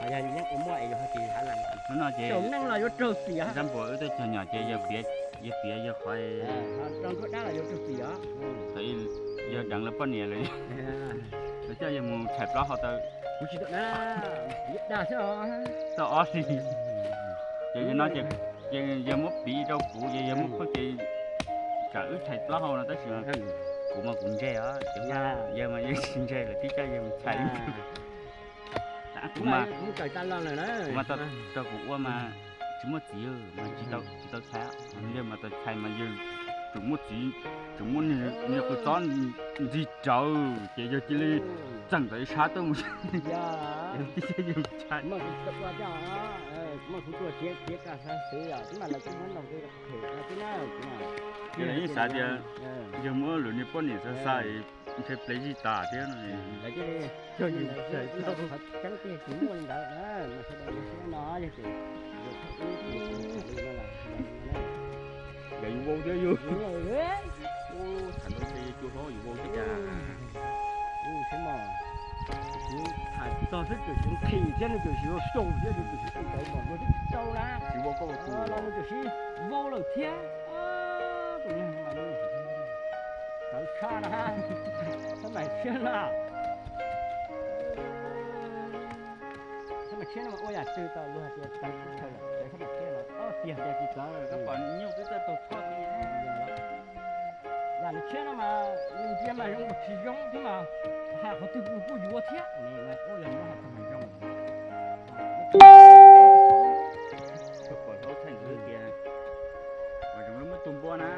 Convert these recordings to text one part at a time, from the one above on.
Yog yeej ua muaj es yus ho tsis hab lees. Hnub no ces neej los yuav raug txim. Zab npua wb tej cog nyom ces yawg piav, yawg piav yawg qhov, tau nruab dab los yuav raug txim os. Thaum yawg deev lawv poj niam lawm, lawv coj yawg mus tshais plaub hau tau, kuv tsis tau dag, dag xwb os, tau ob hlis. Ces yawg no ces yawg muab piv rau kuv ces yawg muab pheej ces tsam wb tshais plaub hau no tab sis kuv mas kuv ntse os, yawg mas yawg tsis ntse lawv twb coj yawg mus tshais. Kuv mas, kuv mas tau, tau kuv ua mas tsis muaj txiv mas tsis tau, tsis tau tshais. Yawg mas tau tshais mas yawg tseem muaj txiv, tseem muaj niag qhov txob ntxig rawv ces yawg cia li txeem tau ib sab tuaj mus. Yawg tshais. Ces lawv yeej xav tias yawg muab lwm niag poj niam xa xa ntshe plev zis tas thiab no. Cog yus tshais plaub. Tseeb tiag tsis muaj li ntawd na, mas sawv daws siab no yog tias yus vau thiab yus, tham ntau ces yus cua hlob yus vau thiab cas. Ub, sib mos, kuv tham txog xwb txawm siv nqhis thiab, nws txawm siv xyaum thiab, nws txawm siv tus ntawd mas nws twb tsis tau na. Tsis vau koj vau kuv los nws txawm siv vau lawm thiab. Tus neeg mas txawv tshaj na, txhob maim siab na. Txhob maim siab no mas ua yam twg tau luag hais tias txawv teb chaws lawm, txhob maim siab no, tiag tias tsis txawv. Koj pom nyuj twb txawj taug choj li. Yam nws tshiab no mas nws ntsia mas zoo tsis zoo thiab mas, hais qhov twg kuj yuav thiab. Ua yog muab hais txog mas zoo. Koj pom hlob thaij ntawd tias, ua zoo lub muab tus npua na,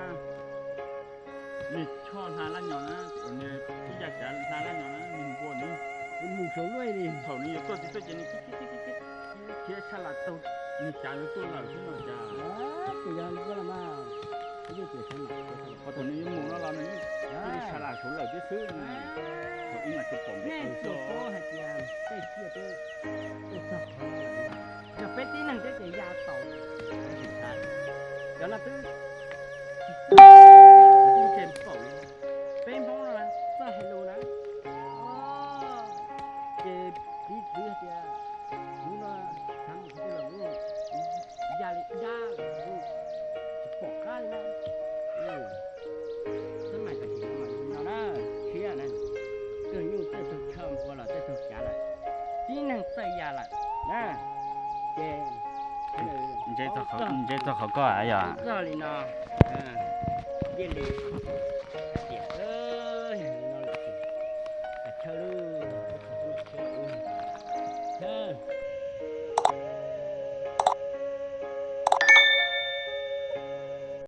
niag choj hla laj nyo na, ua niag ib yam cav hla laj nyo na, niag npua nws mus saum luaj li, thaum nws yuav tuaj tsis tuaj ces nws khiav sab las taug niag cav nws tuaj lawm xwb no cas. Tus yog npua los mas, qhov thaum nws yuav mus no los nws yeej cia li sab las saud lawm thiab xwb. Thaum ub mas tsis pom npua tau xyov hais tias tej tsiaj twb tuaj txog qhov no lawm, yog peb tib neeg thiab ces ya tau. Cov no twb tsis txawj, tib ntshe npaum li peb Hmoob no txawj hais lus na. Ces piv txwv hais tias kuv no xav mus kuv twb los mus ya li dab, tsis pom qab li na. Txhob maim tam sim no mas li no na, tshiab na, tug nyuj txawj taug choj, npua los txawj taug cav lawm, tib neeg txawj ya lawm na. Ces ntse txog qhov koj yog txog li no, thiaj li hais tias, yog li no lawm ces, chaw, chaw,